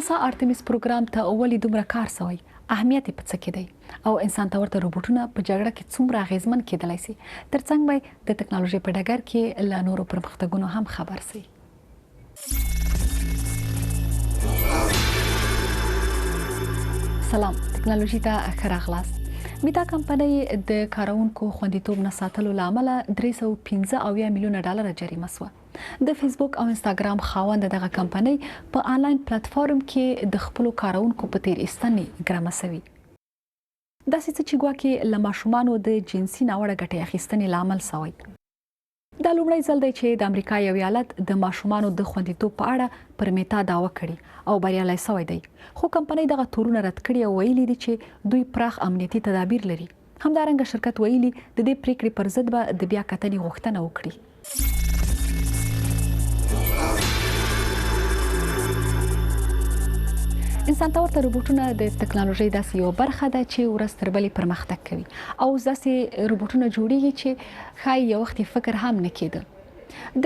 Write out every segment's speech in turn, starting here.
ناسا آرتمیس پروګرام ته ولې دومره کار سوی، اهمیت یې په څه کې دی او انسان ته ورته روبوټونه په جګړه کې څومره اغېزمن کېدلای سي؟ ترڅنګ به د تکنالوژۍ په ډګر کې له نورو پرمختګونو هم خبر سئ. سلام، تکنالوژي ته ښه راغلاست. میتا کمپنۍ د کارونکو خوندیتوب نه ساتلو له امله 375 میلیونه ډالر جریمه شوه. د فیسبوک او انستاګرام خاوند دغه کمپنۍ په انلاین پلاتفورم کې د خپلو کارونکو په تیر ایستنې ګرمه سوي. داسې څه چې ګواکې له ماشومانو د جنسي ناوړه ګټې اخیستنې لامل سوی. دا لومړی ځل دی چې د امریکا یو ایالت د ماشومانو د خوندیتوب په اړه پر میتا دعوه کړې او بریالی سوی دی، خو کمپنۍ دغه تورونه رد کړي او ویلي دي چې دوی پراخ امنیتي تدابیر لري. همدارنګه شرکت ویلي، د دې پرېکړې پر ضد به د بیا کتنې غوښتنه وکړي. انسان ته ورته روبوټونه د تکنالوژۍ داسې یوه برخه ده چې ورځ تر بلې پرمختګ کوي او اوس داسې روبوټونه جوړیږي چې ښایي یو وخت یې فکر هم نه کېده.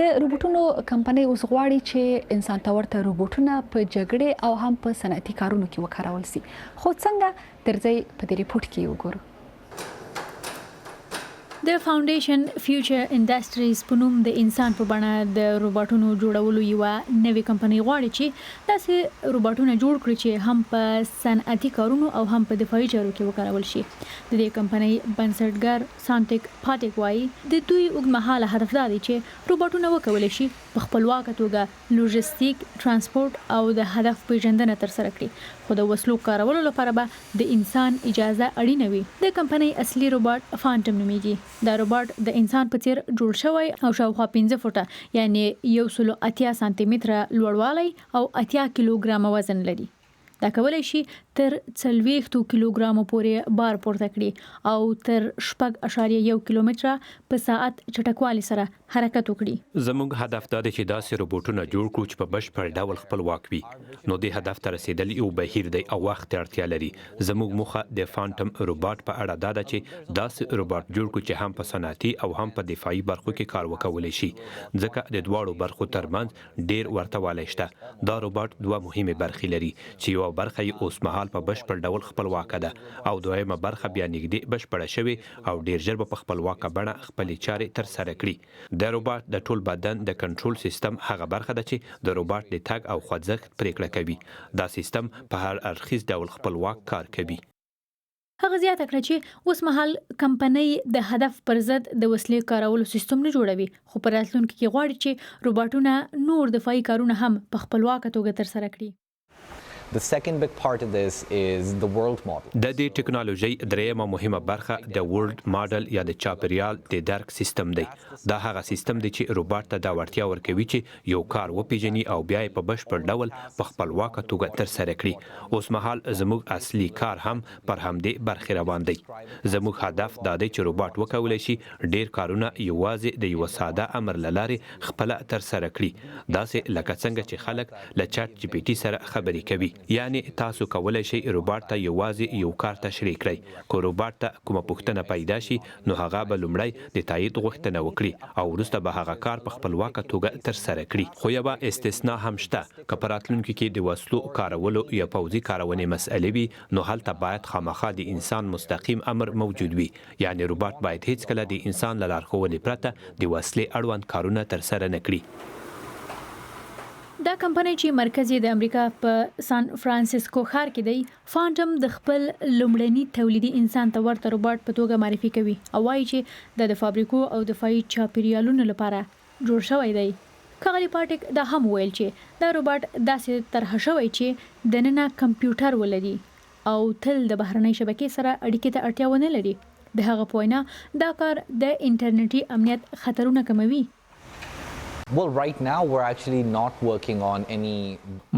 د روبوټونو کمپنۍ اوس غواړي چې انسان ته ورته روبوټونه په جګړې او هم په صنعتي کارونو کې وکارول سي، خو څنګه؟ درځئ په دې رپورټ کې یې وګورو. د فاونډیشن فیوچر انډسټریز په نوم د انسان په بڼه د روباټونو جوړولو یوه نوې کمپنۍ غواړي چې داسې روباټونه جوړ کړي چې هم په صنعتي کارونو او هم په دفاعي چارو کې وکارول شي. د دې کمپنۍ بنسټګر سانتیک پاټیک وايي، د دوی اوږدمهاله هدف دا دی چې روباټونه وکولی شي په خپلواکه توګه لوژستیک، ترانسپورت او د هدف پېژندنه ترسره کړي، خو د وسلو کارولو لپاره به د انسان اجازه اړینه وي. د کمپنۍ اصلي روباټ فانټم نومېږي. دا روباټ د انسان په څېر جوړ شوی او شاوخوا پنځه فوټه یعنې یو سلو 80 سانتي متره لوړوالی او 80 کیلو ګرامه وزن لري. دا کولی شي تر څلوېښتو کیلو ګرامو پورې بار پورته کړي او تر شپږ اعشاریه یو کیلومتره په ساعت چټکوالي سره حرکت وکړي. زموږ هدف دا دی چې داسې روبوټونه جوړ کړو چې په بشپړ ډول خپلواک وي. نو دې هدف ته رسېدل یو بهیر دی او وخت ته اړتیا لري. زموږ موخه د فانټم روباټ په اړه دا ده چې داسې روباټ جوړ کړو چې هم په صنعتي او هم په دفاعي برخو کې کار وکولی شي، ځکه د دواړو برخو ترمنځ ډېر ورته والی شته. دا روباټ دوه مهمې برخې لري، چې یوه برخه یې اوسمهال په بشپړ ډول خپلواکه ده او دویمه برخه بیا نږدې بشپړه شوې او ډېر ژر به په خپلواکه بڼه خپلې چارې ترسره کړي. د روباټ د ټول بدن د کنټرول سیستم هغه برخه ده، چې د روباټ د تګ او خوځښت پرېکړه کوي. دا سیستم په هر اړخیز ډول خپلواک کار کوي. هغه زیاته کړه چې اوسمهال کمپنۍ د هدف پر ضد د وسلې کارولو سیستم نه جوړوي، خو په راتلونکي کې غواړي چې روباټونه نور دفاعي کارونه هم په خپلواکه توګه ترسره کړي. د دې ټکنالوژۍ درېیمه مهمه برخه د ورلډ ماډل یا د چاپېریال د درک سیستم دی. دا هغه سیستم دی چې روباټ ته دا وړتیا ورکوي چې یو کار وپېژني او بیا یې په بشپړ ډول په خپلواکه توګه ترسره کړي. اوسمهال زموږ اصلي کار هم پر همدې برخې روان دی. زموږ هدف دا دی چې روباټ وکولای شي ډېر کارونه یوازې د یوه ساده امر له لارې خپله ترسره کړي، داسې لکه څنګه چې خلک له چټ جي پي ټي سره خبرې کوي. یعنې تاسو کولای شئ روباټ ته یوازې یو کار تشریح کړئ. که روباټ ته کومه پوښتنه پیدا شي، نو هغه به لومړی د تایید غوښتنه وکړي او وروسته به هغه کار په خپلواکه توګه ترسره کړي. خو یوه استثنا هم شته، که په راتلونکي کې د وسلو کارولو یا پوځي کارونې مسئلې وي، نو هلته باید خامخا د انسان مستقیم امر موجود وي، یعنې روباټ باید هېڅکله د انسان له لارښوونې پرته د وسلې اړوند کارونه ترسره نه کړي. دا کمپنۍ چې مرکز یې د امریکا په سان فرانسیسکو ښار کې دی، فانټم د خپل لومړني تولیدي انسان ته ورته روباټ په توګه معرفي کوي او وايي چې دا د فابریکو او دفاعي چاپیریالونو لپاره جوړ شوی دی. ښاغلي پاټک دا هم وویل چې دا روباټ داسې طرحه شوی چې دننه کمپیوټر ولري او تل د بهرنۍ شبکې سره اړیکې ته اړتیا ونه لري. د هغه په وینا دا کار د انټرنیټي امنیت خطرونه کموي.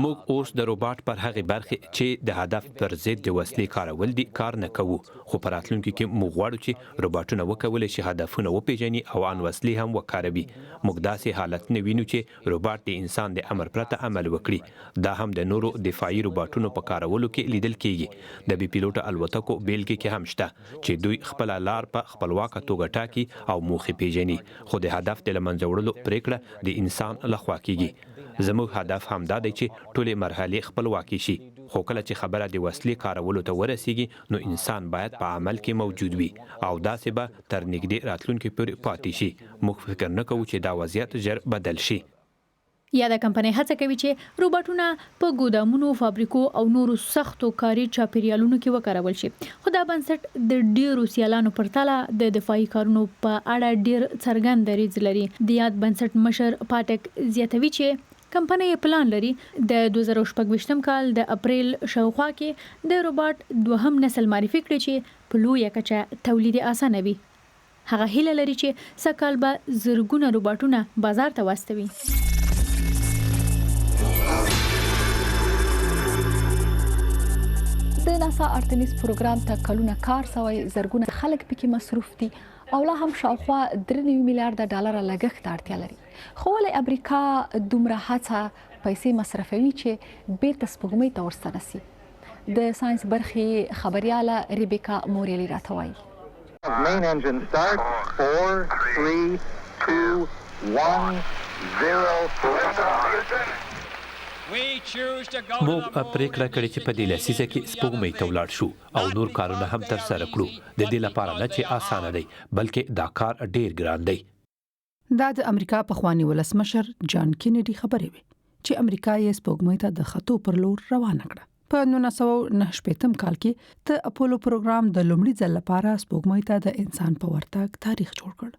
موږ اوس د روباټ پر هغې برخې چې د هدف پر ضد د وسلې کارول دي، کار نه کوو، خو په راتلونکي کې موږ غواړو چې روباټونه وکولی شي هدفونه وپېژني او ان وسلې هم وکاروي. موږ داسې حالت نه وینو چې روباټ د انسان د امر پرته عمل وکړي. دا هم د نورو دفاعي روباټونو په کارولو کې لیدل کېږي. د بې پیلوټه الوتکو بېلګې کې هم شته چې دوی خپله لار په خپلواکه توګه ټاکي او موخې پېژني. خو د هدف د له منځه وړلو پرېکړه د انسان له خوا کېږي. زموږ هدف همدا دی چې ټولې مرحلې خپلواکې شي، خو کله چې خبره د وسلې کارولو ته ورسېږي، نو انسان باید په عمل کې موجود وي او داسې به تر نږدې راتلونکي پورې پاتې شي. موږ فکر نه کوو چې دا وضعیت ژر بدل شي. یاده کمپنۍ هڅه کوي چې روباټونه په ګودامونو، فابریکو او نورو سختو کاري چاپېریالونو کې وکارول شي، خو دا بنسټ د ډېرو سیالانو پرتله د دفاعي کارونو په اړه ډېر څرګند دریځ لري. د یاد بنسټ مشر پاټک زیاتوي چې کمپنۍ یې پلان لري د 2026 کال د اپرېل شاوخوا کې د روباټ دوهم نسل معرفي کړي چې په لویه کچه تولید یې اسانه وي. هغه هیله لري چې سږ کال به زرګونه روباټونه بازار ته واستوي. د ناسا ارتمیس پروګرام ته کلونه کار سوی، زرګونه خلک پکې مصروف دي او لا هم شاوخوا 93 میلیارډ ډالر لګښت ته اړتیا لري. خو ولې امریکا دومره هڅه پیسې مصرفوي چې بیرته سپوږمۍ ته ورستنه سي؟ د ساينس برخې خبرياله ريبيکا موريلي راته وايي. موږ پرېکړه کړې چې په دې لسیزه کې سپوږمۍ ته ولاړ شو او نور کارونه هم ترسره کړو، د دې لپاره نه چې اسانه دی، بلکې دا کار ډېر ګران دی. دا د امریکا پخواني ولسمشر جان کینیډي خبرې وې چې امریکا یې سپوږمۍ ته د خطو پر لور روانه کړه. په 1969 کال کې د اپولو پروګرام د لومړي ځل لپاره سپوږمۍ ته د انسان په ورتګ تاریخ جوړ کړ.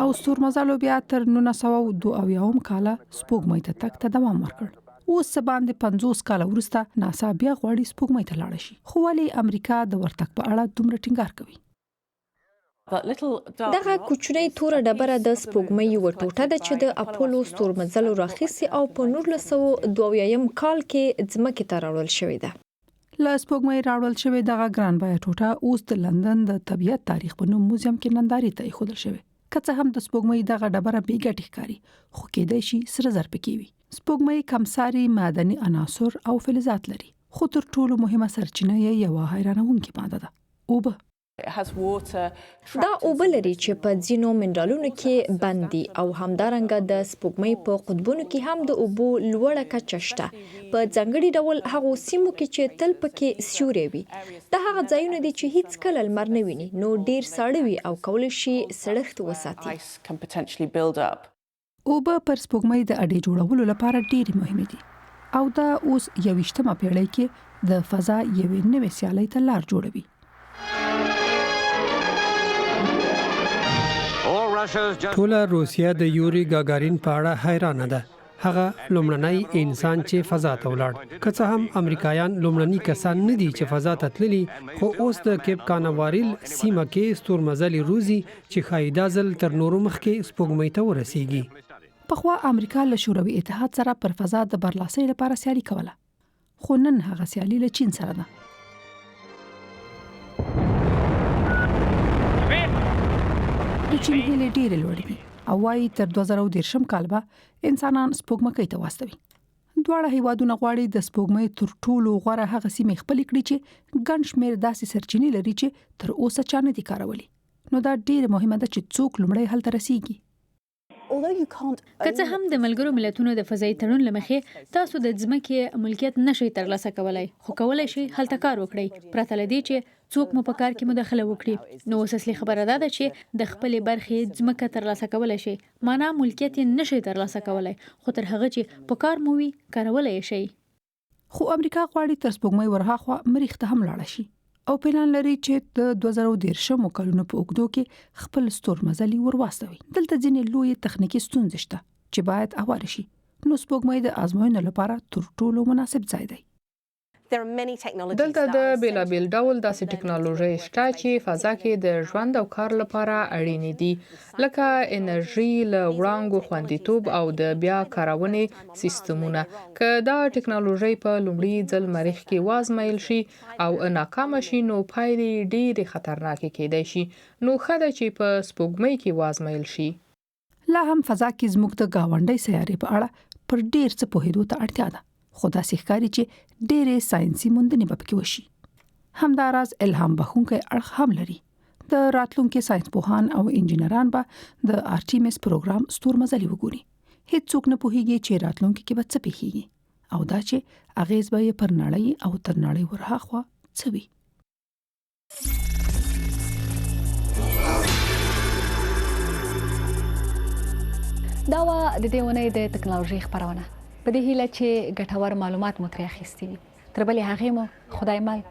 او ستورمزلو بیا تر 1972 کاله سپوږمۍ ته تګ ته دوام ورکړ. اوس څه باندې 50 کاله وروسته ناسا بیا غواړي سپوږمۍ ته لاړه شي. خو ولې امریکا د ورتګ په اړه دومره ټینګار کوي؟ دغه کوچنۍ توره ډبره د سپوږمۍ یوه ټوټه ده چې د اپولو ستورمزلو راخیستې او په 1972 کال کې ځمکې ته راوړل شوې ده. له سپوږمۍ راوړل شوې دغه ګران بیه ټوټه اوس د لندن د طبیعت تاریخ په نوم موزیم کې نندارې ته ایښودل شوې. که څه هم د سپوږمۍ دغه ډبره بې ګټې ښکاري، خو کیدای شي سره زر پکې وي. سپوږمۍ کمساري معدني عناصر او فلزات لري، خو تر ټولو مهمه سرچینه یې یوه حیرانوونکې ماده ده، اوبه. دا اوبه لري چې په ځینو منرالونو کې بند دي او همدارنګه د سپوږمۍ په قطبونو کې هم د اوبو لوړه کچه شته، په ځانګړي ډول هغو سیمو کې چې تل پکې سیوری وي. دا هغه ځایونه دي چې هیڅکله لمر نه ویني، نو ډیر ساړه وي او کولی شي سړښت وساتي. اوبه پر سپوږمۍ د اډې جوړولو لپاره ډېرې مهمې دي او دا اوس یوویشتمه پېړۍ کې د فضا یوې نوې سیالۍ ته لار جوړوي. ټوله روسیه د یوري ګاګارین په اړه حیرانه ده. هغه لومړنی انسان چې فضا ته ولاړ. که څه هم امریکایان لومړني کسان نه دي چې فضا ته تللي، خو اوس د کیپ کاناواریل سیمه کې ستورمزلي روزي چې ښايي دا ځل تر نورو مخکې سپوږمۍ ته ورسېږي. پخوا امریکا له شوروي اتحاد سره پر فضا د برلاسۍ لپاره سیالي کوله، خو نن هغه سیالي له چین سره ده. د چین هیلې ډېرې لوړې دي او وايي تر 2030 کال به انسانان سپوږمکۍ ته واستوي. دواړه هیوادونه غواړي د سپوږمۍ تر ټولو غوره هغه سیمې خپلې کړي چې ګڼ شمېر داسې سرچینې لري چې تر اوسه چا نه دي کارولي. نو دا ډېره مهمه ده چې څوک لومړی هلته رسیږي. که څه هم د ملګرو ملتونو د فضايي تړون له مخې تاسو د ځمکې ملکیت نه شئ ترلاسه کولای، خو کولای شئ هلته کار وکړئ، پرته له دې چې څوک مو په کار کې مداخله وکړي. نو اوس اصلي خبره دا ده چې د خپلې برخې ځمکه ترلاسه کولای شئ، مانا ملکیت یې نه شئ ترلاسه کولای، خو تر هغه چې په کار مو وي، کارولای یې شئ. خو امریکا غواړي تر سپوږمۍ ورهاخوا مریخ ته هم لاړه شي او پلان لري چې د 2030 کلونو په اوږدو کې خپل ستورمزلي ورواستوي. دلته ځینې لویې تخنیکي ستونزې شته چې باید اوارې شي، نو سپوږمۍ د ازموینو لپاره تر ټولو مناسب ځای دی. دلته د بېلابېل ډول داسې ټکنالوژۍ شته چې فضا کې د ژوند او کار لپاره اړینې دي، لکه انرژي، له وړانګو خوندیتوب او د بیا کارونې سیستمونه. که دا ټکنالوژۍ په لومړي ځل مریخ کې وازمایل شي او ناکامه شي، نو پایلې یې ډېرې خطرناکې کېدای شي، نو ښه ده چې په سپوږمۍ کې وازمایل شي. لا هم فضا کې زموږ د ګاونډۍ سیارې په اړه پر ډیر څه پوهېدو ته اړتیا ده، خو داسې ښکاري چې ډېرې ساینسي موندنې به پکې وشي. همداراز الهام بښونکی اړخ هم لري. د راتلونکي ساينس پوهان او انجنیران به د آرټیمس پروګرام ستورمزلي وګوري. هیڅوک نه پوهیږي چې راتلونکي کې به څه پیښیږي او دا چې اغیز به یې پر نړۍ او تر نړۍ ورهاخوا څه وي. دا وه د دې اونۍ د تکنالوژۍ خپرونه. په دې هیله چې ګټور معلومات مو ترې اخیستي وي. تر بلې هغې مو خدای مل.